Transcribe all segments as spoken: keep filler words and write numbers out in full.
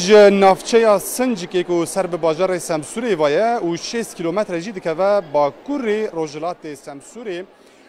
Ji navçeya Sincikê ku ser bi bajarê Semsûrê ve ye û şêst kîlometre jî dikeve bakurê rojhilatê Semsûrê.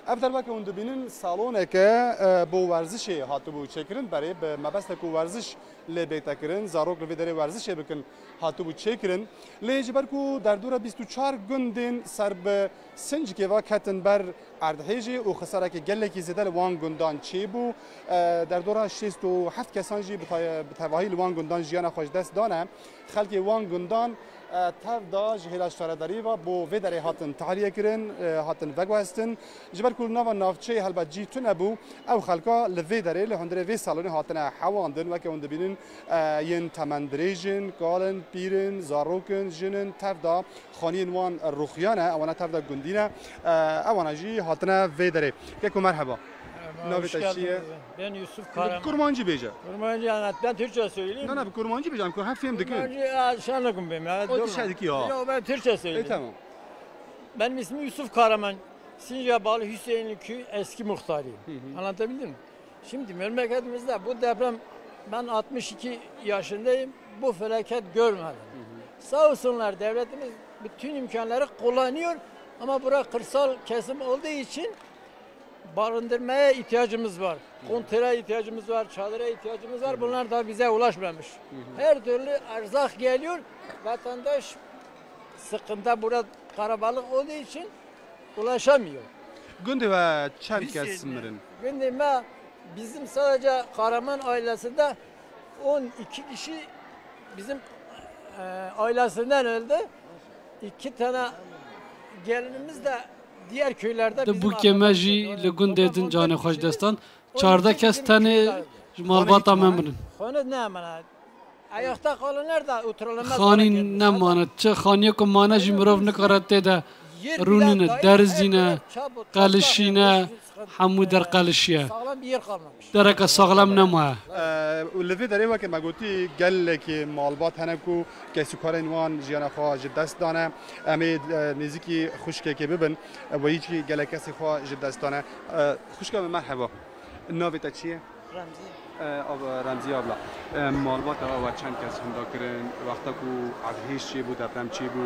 Ev der weke hûn dibînin saloneke, e, bo werzişê hatibû çêkirin. Berê bi mebestek ku werziş lê bête kirin, zarok li vê derê werzişê bikin hatibû çêkirin. Lê ji ber ku derdora bîst û çar gundên ser bi Sincikê ve ketin ber erdhêjê û xisarekî gelekî zêde li wan gundan çêbû. E, derdora şêst û heft kesan jî bi tay-, bi tevahî li wan gundan jiyana xwe ji dest dane. Xelkê wan gundan, e, tev da ji hêla şaredariyê ve bo vê derê hatin tahliye kirin, e, hatin veguhestin. Ji ber ku li nava navçeyê helbet cî tune bû, ew xelka li vê derê, li hundirê vê salonê hatine hewandin. Weke hûn dibînin, e, yên temendirêj in, kal in, pîr in, zarok in, jin in, tev da xaniyên wan rûxiyan e, ewana tev da gundî ne, e, ewana jî hatine vê derê. Keko merheba. Merhaba, Navê hoş te çi ye? geldiniz. Ben Yusuf Bi Karaman. Kurmancî bêje. Kurmancî, evet, ben Türkçe söyleyeyim. Na, na, bi kurmancî bêje, em ku hem fêm dikin. Kurmancî, ya, şanlıkım benim, evet, O doğru. dişe dikî ha. Yok, ben Türkçe E, söyleyeyim. Tamam. Benim ismim Yusuf Karaman. Sinca bağlı Hüseyinli Köyü eski muhtarıyım. Hı hı. Anlatabildim mi? Şimdi memleketimizde bu deprem, ben altmış iki yaşındayım, bu felaket görmedim. Hı hı. Sağ olsunlar, devletimiz bütün imkanları kullanıyor ama bura kırsal kesim olduğu için barındırmaya ihtiyacımız var. Hı hı. Konteynere ihtiyacımız var, çadıra ihtiyacımız var. Hı hı. Bunlar da bize ulaşmamış. Hı hı. Her türlü erzak geliyor, vatandaş sıkıntı, burada karabalık olduğu için ulaşamıyor. Gundê we çend kes mirin? Gundê me, bizim sadece Karaman ailesinde on iki kişi bizim, e, ailesinden öldü. İki tane gelinimiz de diğer köylerde Di bizim bûkê me jî akrabalarımızda. Li gundê din canê xwe ji dest dan. Çardeh kes tenê ji malbata me mirin. Xanî ne mane. Ayakta kalanlar da oturulmaz hale geldi. Xanî nemane. Çi xaniyê ku mane jî mirov nikare tê de rûnîne, derizîne, qelişîne, hemû der qelişiye. Sağlam bir yer kalmamış. Dereke saxlem nemaye. E, û li vê derê weke me gotî gelekî malbat hene ku kesûkarên wan jiyana xwe ji dest dane. Em ê, e, nêzîkî xwişkekê bibin. E, weyî jî gelek kesê xwe ji dest dane. E, xwişka me merheba. Navê te çi ye? Remziye. E, ab-, Remziye abla. E, malbata we, we çend kes hinda kirin? Wexta ku erdhêj çêbû, deprem çêbû,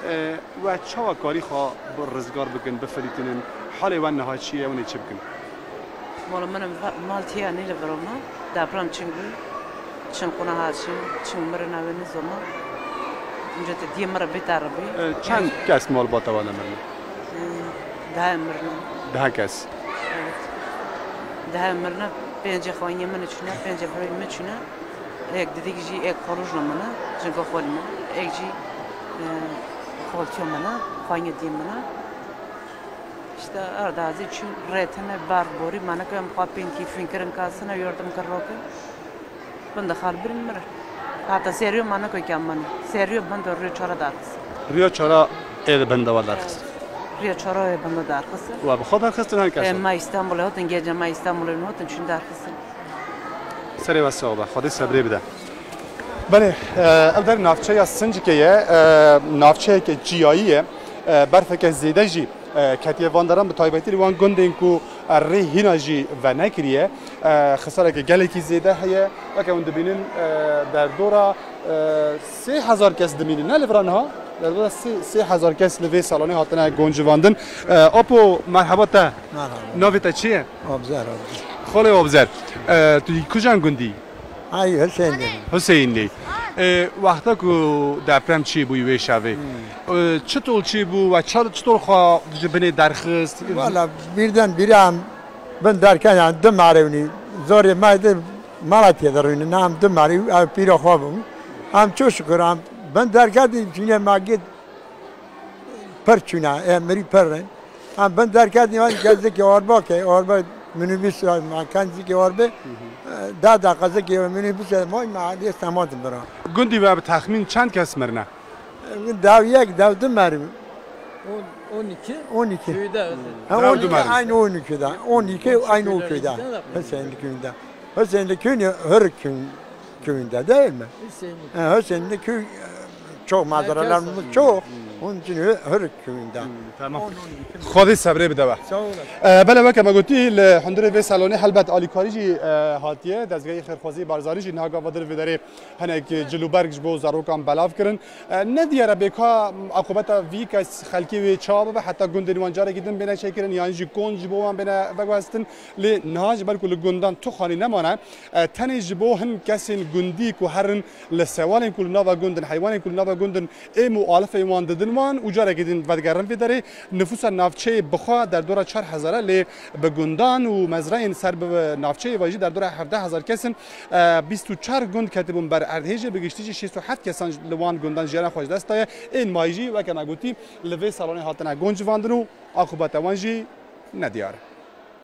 e, we çawa karî xwe bi rizgar bikin, bifilîtinin? Halê we niha çi ye? Hûn ê çi bikin? Mala min va-, mal tiya nî li vir ma. Deprem çing bû. Çing quna ha çing, çing mirina wê nizoma. Ince te diye mira bê teribî. E, çend kes malbata we de mirine? E, dehe mirine. Dehe kes? Evet. Dehe mirine, pêncê xaniyê min çûne, pêncê birayê min çûne. Êk didîk jî, êk xorojna min e, cinga xalî min e. Êk jî, e, xaltiya min e, xaniyê diyê min e. İşte erdazî çûn rêtine berf borî, mane ku em xwe pênkî fîn kirin kasine, yardım kir rokin. Bin de xal birin mirin. Hata seriyo mane ku kem min. Seriyo bin de rûyê çara derxis. Rûyê çara ê de bin de wa derxis. Rûyê çara ê bin de derxis. Wa bi xwe derxistin her kes? E, ma İstanbul'e hotin, gece ma İstanbul'e hotin, çûn derxis. Serê we sax be, Xwedê sebrê bide. Belê, e, ev der navçeya Sincikê ye, e, navçeyeke çiyayî ye. E, berfeke zêde jî, e, ketiye van deran, bi taybetî li wan gundên ku, e, rê hîna jî venekiriye. E, xisareke gelekî zêde heye. Weke hûn dibînin, e, derdora, e, sê hezar kes dimînin. Ne li vira niha? Derdora sê, sê hezar kes li vê salonê hatine goncivandin. E, Apo, merheba te. Merhaba. Navê te çi ye? Abzer, Abzer. Xalê Abzer, e, tu yî kujan gundî? Ay, Hüseyin dedim. Hüseyinlî. E, wexta ku deprem çêbûyî wê şevê, Hmm. e, çitol çêbû we çar, çitol xwe ji binê derxist? Valla birden bire em bin derket, yani du merê winî. Zorê me de Malatya de rûnin, em du merî, ev pîra xwe bûn. Em çok şükür, em bin derket, çûne me git Pir çûne, e, mirî pir in. Em bin derket, niha kezikê arba ke, arba minibus, ma kezikê arbe, Hı hı. e, da da kezikê minibus, e, vay me, dê sematin bira. Gundî we bi texmîn çend kes mirine? E, daw yek, daw du merim. On, on iki. On iki. Köyde. Ha, Daw on iki, du merim. Aynı on ikide. On iki, aynı o köyde. Hüseyinli köyünde. Hüseyinli köyünü, Hırık köyün-, köyünde değil mi? Hüseyinli. Ha, Hüseyinli köy, e, çok manzaralarımız çok. Onun için hür, hür köyünde. Tamam. Xwedê sebrê bide we. Sağ olasın. E, belê weke me gotî li hundirê vê salonê helbet alîkarî jî e, hatiye. Dezgehê Xêrxwazî Barzanî jî niha gava dir vê derê hinek cilûberg ji bo zarokan belav kirin. E, ne diyar e bêka aqûbeta vî kes xelkê wê çawa bibe, heta gundên wan carekî din bêne çêkirin yan jî kon ji bo wan bêne veguhestin. Lê niha ji ber ku li gundan tu xanî nemane, e, tenê ji bo hin kesên gundî ku herin li sewalên ku li nava gund in, heywanên ku li nava gund in êm û alifên wan didin wan û carekî din vedigerin vê derê. Nifûsa navçeyê bi xwe derdora çar hezar e, lê bi gundan û mezrayên ser bi navçeyê ve jî derdora hevdeh hezar kes in. E, bîst û çar gund ketibûn ber erdhêjê, bi giştî jî şêst û heft kesan li wan gundan jiyana xwe ji dest daye. Ên mayî jî weke me gotî li vê salonê hatine goncivandin û aqûbeta wan jî nediyar e.